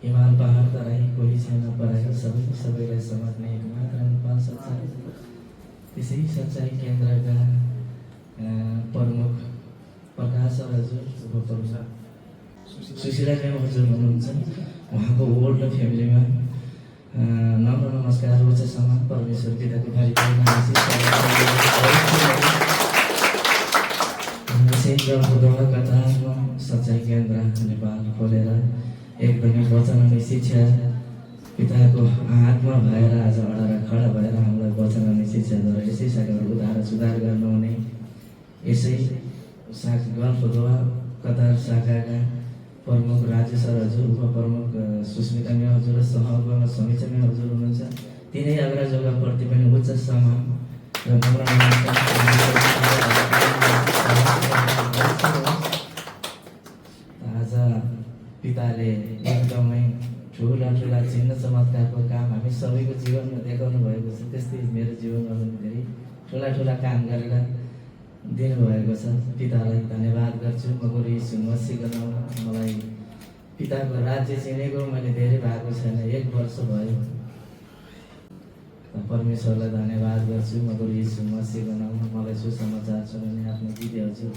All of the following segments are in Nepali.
हिमाल पहाड तराई कोही छैन पराई सबैलाई समात्ने एक मात्र नेपाल सच्चाइ। त्यसै सच्चाइ केन्द्रका प्रमुख प्रकाश हजुर उपप्रमुख सुशीला म्याम हजुर हुनुहुन्छ। उहाँको ओल्ड फ्यामिलीमा नम्र नमस्कार उच्च सम्मान परमेश्वर पिताको परिपूर्ण कथामा सच्चाइ केन्द्र नेपाल खोलेर एकदमै वचन अनि शिक्षा पिताको हातमा भएर आज अडार खडा भएर हामीलाई वचन अनि शिक्षाद्वारा यसै शाखाहरू उद्धार सुधार गर्नुहुने यसै गल्फदोहा कतार शाखाका प्रमुख राज्य सर हजुर उपप्रमुख सुस्मिता म्याम हजुर र सहअभिभावक समीक्षा म्याम हजुर हुनुहुन्छ। तिनै अग्रजोगाप्रति पनि उच्च सम्मान र नम्र नमस्कार। आज पिताले एकदमै ठुला ठुला चिन्ह चमत्कारको काम हामी सबैको जीवनमा देखाउनु भएको छ। त्यस्तै मेरो जीवनमा पनि धेरै ठुला ठुला काम गरेर दिनुभएको छ। पितालाई धन्यवाद गर्छु। म गुरु यीशु मसीहको नाममा मलाई पिताको राज्य चिनेको मैले धेरै भएको छैन, 1 वर्ष भयो। परमेश्वरलाई धन्यवाद गर्छु। म गुरु यीशु मसीहको नाममा मलाई सुसमाचार सुनाउने आफ्नो दिदी हजुर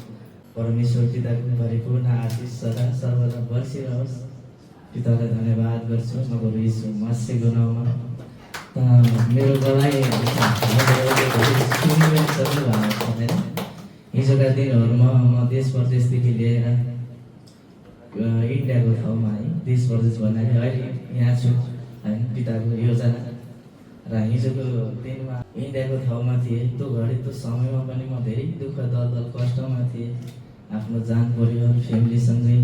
परमेश्वर पिताको परिपूर्ण आशिष सदा सर्वदा बर्सिरहोस्। पितालाई धन्यवाद गर्छु। म गुरु यीशु मसीहको नाममा मेरो गवाई हिजोका दिनहरूमा म देश प्रदेशदेखि लिएर इन्डियाको ठाउँमा है देश प्रदेश भन्नाले अहिले यहाँ छु होइन पिताको योजना र हिजोको दिनमा इन्डियाको ठाउँमा थिएँ। त्यो घडी त्यो समयमा पनि म धेरै दुःख दलदल कष्टमा थिएँ। आफ्नो जान परिवार फ्यामिलीसँगै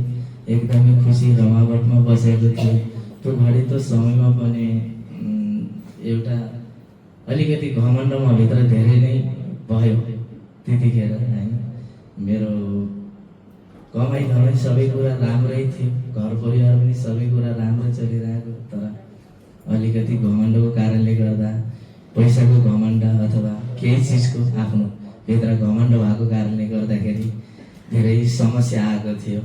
एकदमै खुसी रमावटमा बसेको थिएँ। त्यो घडी त्यो समयमा पनि एउटा अलिकति घमण्ड म भित्र धेरै नै भयो त्यतिखेर होइन। मेरो कमाइ धमाइ सबै कुरा राम्रै थियो, घर परिवार पनि सबै कुरा राम्रै चलिरहेको, तर अलिकति घमण्डको कारणले गर्दा पैसाको घमण्ड अथवा केही चिजको आफ्नो भित्र घमण्ड भएको कारणले गर्दाखेरि धेरै समस्या आएको थियो।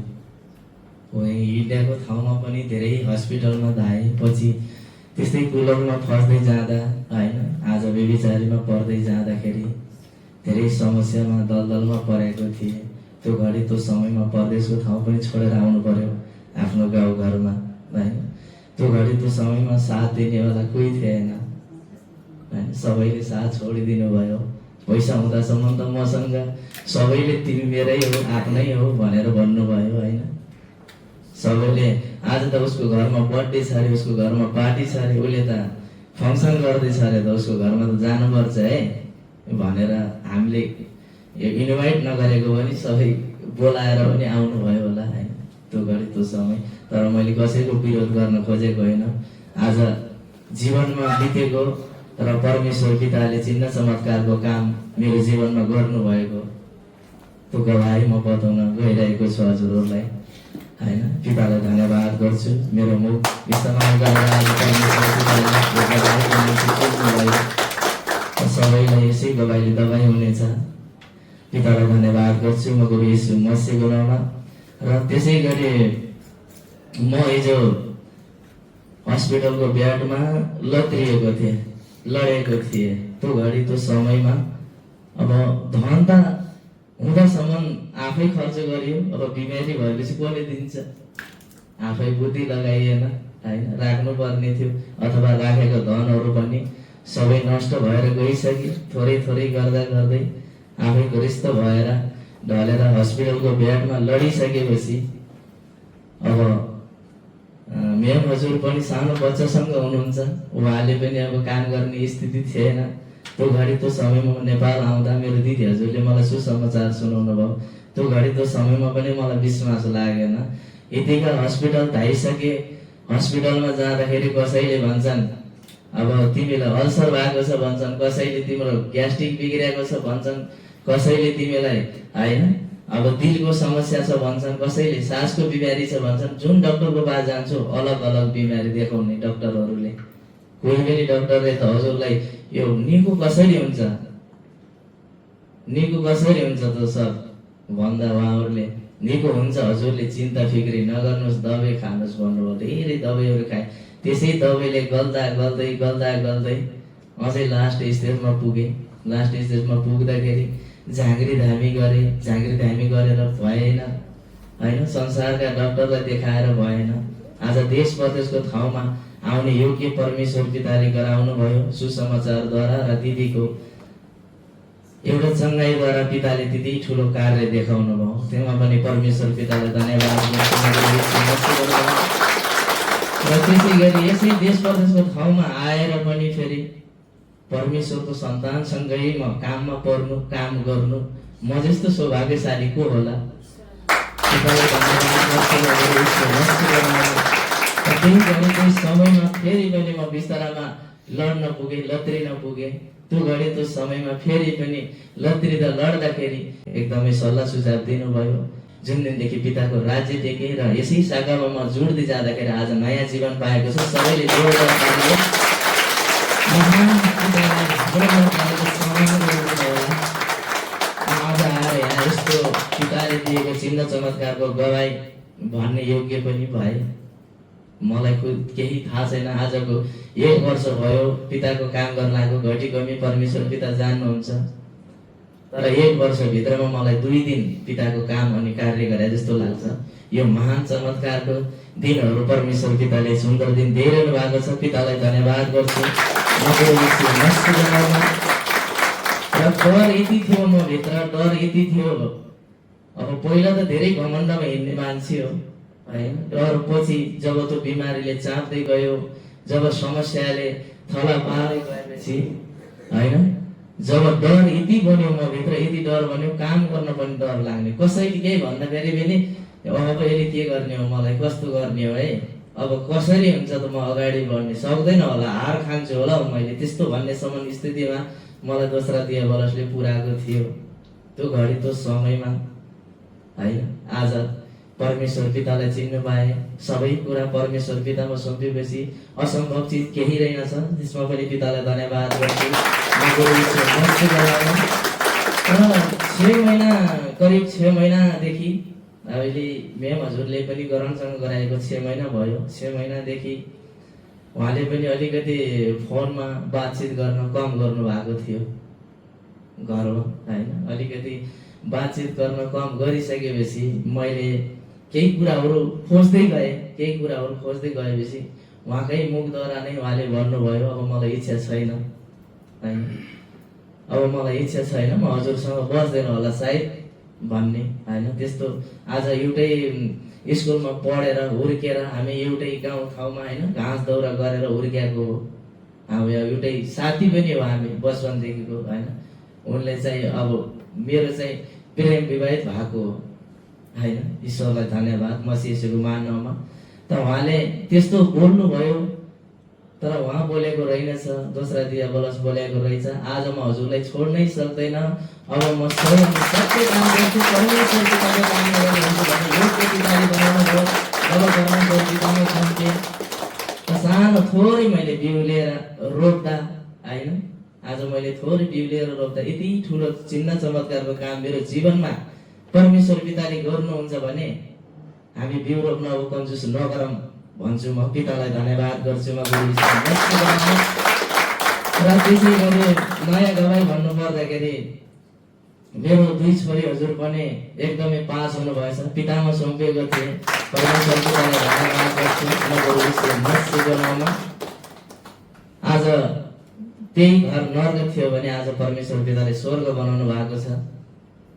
इन्डियाको ठाउँमा पनि धेरै हस्पिटलमा धाएँ। पछि त्यस्तै कुलरमा फस्दै जाँदा होइन आज बेबिचारीमा पर्दै जाँदाखेरि धेरै समस्यामा दलदलमा परेको थिएँ। त्यो घडी त्यो समयमा परदेशको ठाउँ पनि छोडेर आउनु पर्यो आफ्नो गाउँघरमा होइन। त्यो घडी त्यो समयमा साथ दिनेवाला कोही थिएन होइन। सबैले साथ छोडिदिनु भयो। पैसा हुँदासम्म त मसँग सबैले तिमी मेरै हो आफ्नै हो भनेर भन्नुभयो होइन। सबैले आज त उसको घरमा बर्थडे छ अरे, उसको घरमा पार्टी छ अरे, उसले त फङ्सन गर्दैछ अरे, त उसको घरमा त जानुपर्छ है भनेर हामीले इन्भाइट नगरेको पनि सबै बोलाएर पनि आउनुभयो होला होइन त्यो घडी त्यो समय। तर मैले कसैको विरोध गर्न खोजेको होइन। आज जीवनमा बितेको र परमेश्वर पिताले चिन्ह चमत्कारको काम मेरो जीवनमा गर्नुभएको त्यो गवाही म बताउन गइरहेको छु हजुरहरूलाई होइन। पितालाई धन्यवाद गर्छु। मेरो मुख इस्तेमाल गरेर सबैलाई यसै गवाईले दबाई हुनेछ। पितालाई धन्यवाद गर्छु। म गुरु यीशु मसीहको नाममा र त्यसै गरी म हिजो हस्पिटलको बेडमा लत्रिएको थिएँ, लडेको थिएँ। त्यो घडी त्यो समयमा अब धन त हुँदासम्म आफै खर्च गरियो। अब बिमारी भएपछि कसले दिन्छ? आफै बुद्धि लगाइएन होइन। राख्नु पर्ने थियो अथवा राखेको धनहरू पनि सबै नष्ट भएर गइसक्यो। थोरै थोरै गर्दा गर्दै आफै ग्रस्त भएर ढलेर हस्पिटलको बेडमा लडिसकेपछि अब म्याम हजुर पनि सानो बच्चासँग हुनुहुन्छ। उहाँले पनि अब काम गर्ने स्थिति थिएन। त्यो घडी त्यो समयमा नेपाल आउँदा मेरो दिदी हजुरले मलाई सुसमाचार सुनाउनु भयो। त्यो घडी त्यो समयमा पनि मलाई विश्वास लागेन। यतिका हस्पिटल धाइसके। हस्पिटलमा जाँदाखेरि कसैले भन्छन् अब तिमीलाई अल्सर भएको छ भन्छन्, कसैले तिम्रो ग्यास्ट्रिक बिग्रिएको छ भन्छन्, कसैले तिमीलाई होइन अब दिलको समस्या छ भन्छन्, कसैले सासको बिमारी छ भन्छन्। जुन डक्टरको पास जान्छु अलग अलग बिमारी देखाउने डक्टरहरूले। कोही पनि डक्टरले त हजुरलाई यो निको कसरी हुन्छ, निको कसरी हुन्छ त सर भन्दा उहाँहरूले निको हुन्छ हजुरले चिन्ता फिक्री नगर्नुहोस् दबाई खानुहोस् भन्नुभयो। धेरै दबाईहरू खाएँ, त्यसै दबाईले गल्दा गल्दै गल्दा गल्दै अझै लास्ट स्टेजमा पुगेँ। लास्ट स्टेजमा पुग्दाखेरि झाँक्री धामी गरेँ, झाँक्री धामी गरेर भएन होइन, संसारका डक्टरलाई देखाएर भएन। आज देश प्रदेशको ठाउँमा आउने योग्य परमेश्वर पिताले गराउनु भयो सुसमाचारद्वारा र दिदीको एउटा चङ्गाइद्वारा पिताले त्यति ठुलो कार्य देखाउनु भयो। त्यसमा पनि परमेश्वर पितालाई धन्यवाद। र त्यसै गरी यसै देश प्रदेशको ठाउँमा आएर पनि फेरि परमेश्वरको सन्तानसँगै म काममा पर्नु, काम गर्नु, म जस्तो सौभाग्यशाली को होला? पितालाई धन्यवाद गर्छु। त्यही समयमा फेरि पनि म बिस्तारामा लड्न पुगेँ, लत्रिन पुगेँ। त्यो घडी त्यो समयमा फेरि पनि लत्रिँदा लड्दाखेरि एकदमै सल्लाह सुझाव दिनुभयो। जुन दिनदेखि पिताको राज्य देखेँ र यसै शाखामा म जोड्दै जाँदाखेरि आज नयाँ जीवन पाएको छु। सबैले जोडेर आज आएर यहाँ यस्तो पिताले दिएको चिन्ह चमत्कारको गवाई भन्ने योग्य पनि भए। मलाई केही थाहा छैन। आजको 1 वर्ष भयो पिताको काम गर्न लागेको, घटी कमी परमेश्वर पिता जान्नुहुन्छ। तर 1 वर्षभित्रमा मलाई 2 दिन पिताको काम अनि कार्य गरे जस्तो लाग्छ। यो महान चमत्कारको दिनहरू परमेश्वर पिताले सुन्दर दिन दिइरहनु भएको छ। पितालाई धन्यवाद गर्छु। र डर यति थियो म भित्र, डर यति थियो। अब पहिला त धेरै घमण्डमा हिँड्ने मान्छे हो होइन, डर पछि जब त्यो बिमारीले चाप्दै गयो, जब समस्याले थला पार्दै गएपछि होइन, जब डर यति बन्यो म भित्र, यति डर बन्यो काम गर्न पनि डर लाग्ने। कसैले केही भन्दाखेरि पनि अब यसले के गर्ने हो, मलाई कस्तो गर्ने हो है, अब कसरी हुन्छ त म अगाडि बढ्ने, सक्दैन होला, हार खान्छु होला मैले, त्यस्तो भन्नेसम्म स्थितिमा मलाई दोस्रा दियावलसले पुर्याएको थियो। त्यो घडी त्यो समयमा होइन, आज परमेश्वर पितालाई चिन्नु पाए। सबै कुरा परमेश्वर पितामा सुम्पेपछि असम्भव चिज केही रहेनछ। त्यसमा पनि पितालाई धन्यवाद गर्छु। 6 महिना करिब 6 महिनादेखि अहिले म्याम हजुरले पनि गरणसँग गराएको 6 महिना भयो। 6 महिनादेखि उहाँले पनि अलिकति फोनमा बातचित गर्न कम गर्नु भएको थियो घरमा होइन। अलिकति बातचित गर्न कम गरिसकेपछि मैले केही कुराहरू खोज्दै गएपछि उहाँकै मुखद्वारा नै उहाँले भन्नुभयो, अब मलाई इच्छा छैन होइन, अब मलाई इच्छा छैन, म हजुरसँग बस्दैन होला सायद भन्ने होइन। त्यस्तो आज एउटै स्कुलमा पढेर हुर्केर हामी एउटै गाउँ ठाउँमा होइन घाँस दौरा गरेर हुर्किएको हो। हामी एउटै साथी पनि हो हामी बचपनदेखिको होइन। उनले चाहिँ अब मेरो चाहिँ प्रेम विवाहित भएको हो होइन। ईश्वरलाई धन्यवाद मसीहको मानवमा। त उहाँले त्यस्तो बोल्नुभयो, तर उहाँ बोलेको रहेनछ, दोस्रा दियावलस बोलेको रहेछ। आज म हजुरलाई छोड्नै सक्दैन, अब म स्वयं सबै काम गर्छु, परमेश्वर पिताले काम गरिरहन्छु भन्ने योग्य पिताले बनाउनु भयो। जब परमेश्वर पितामा छन्थे सानो थोरै मैले बिउ लिएर रोप्दा होइन, आज मैले थोरै बिउ लिएर रोप्दा यति ठुलो चिन्ह चमत्कारको काम मेरो जीवनमा परमेश्वर पिताले गर्नुहुन्छ भने हामी बिउ रोप्न अब कन्जुस नगरौँ भन्छु। म पितालाई धन्यवाद गर्छु। म र त्यसै गरी नयाँ गवाई भन्नु पर्दाखेरि मेरो 2 छोरी हजुर पनि एकदमै पास हुनुभएछ, पितामा सुम्पिएको थिएँ। परमेश्वर पितालाई धन्यवाद गर्छु। आज त्यही घर नर्क थियो भने आज परमेश्वर पिताले स्वर्ग बनाउनु भएको छ।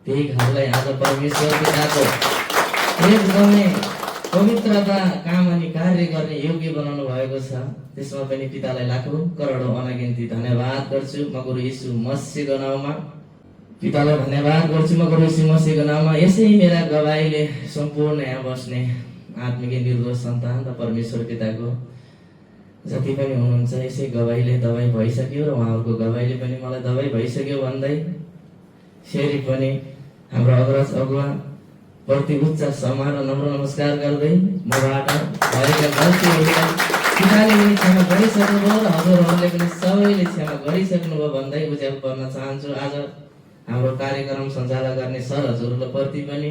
त्यही घरलाई आज परमेश्वर पिताको एकदमै पवित्रता काम अनि कार्य गर्ने योग्य बनाउनु भएको छ। त्यसमा पनि पितालाई लाखौं करोडौं अनगिन्ती धन्यवाद गर्छु। म गुरु यीशु मसीहको नाममा पितालाई धन्यवाद गर्छु। म गुरु यीशु मसीहको नाममा यसै मेरा गवाईले सम्पूर्ण यहाँ बस्ने आत्मिक निर्दोष सन्तान र परमेश्वर पिताको जति पनि हुनुहुन्छ यसै गवाईले दबाई भइसक्यो र उहाँहरूको गवाईले पनि मलाई दबाई भइसक्यो भन्दै फेरि पनि हाम्रो अग्रज अगुवा प्रति उच्च सम्मान र नम्र नमस्कार गर्दै मबाट भएका गल्तीहरूलाई पिताले पनि क्षमा गरिसक्नुभयो र हजुरहरूले पनि सबैले क्षमा गरिसक्नुभयो भन्दै उज्यालो गर्न चाहन्छु। आज हाम्रो कार्यक्रम सञ्चालन गर्ने सर हजुरप्रति पनि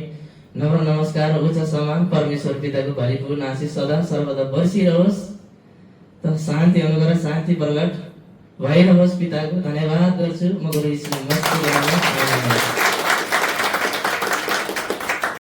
नम्र नमस्कार उच्च सम्मान परमेश्वर पिताको भरिपूर्ण आशीष सदा सर्वदा बर्सिरहोस्। त शान्ति अनुग्रह शान्ति प्रकट भइरहोस् पिताको धन्यवाद गर्छु। म गुरु श्री मस्ती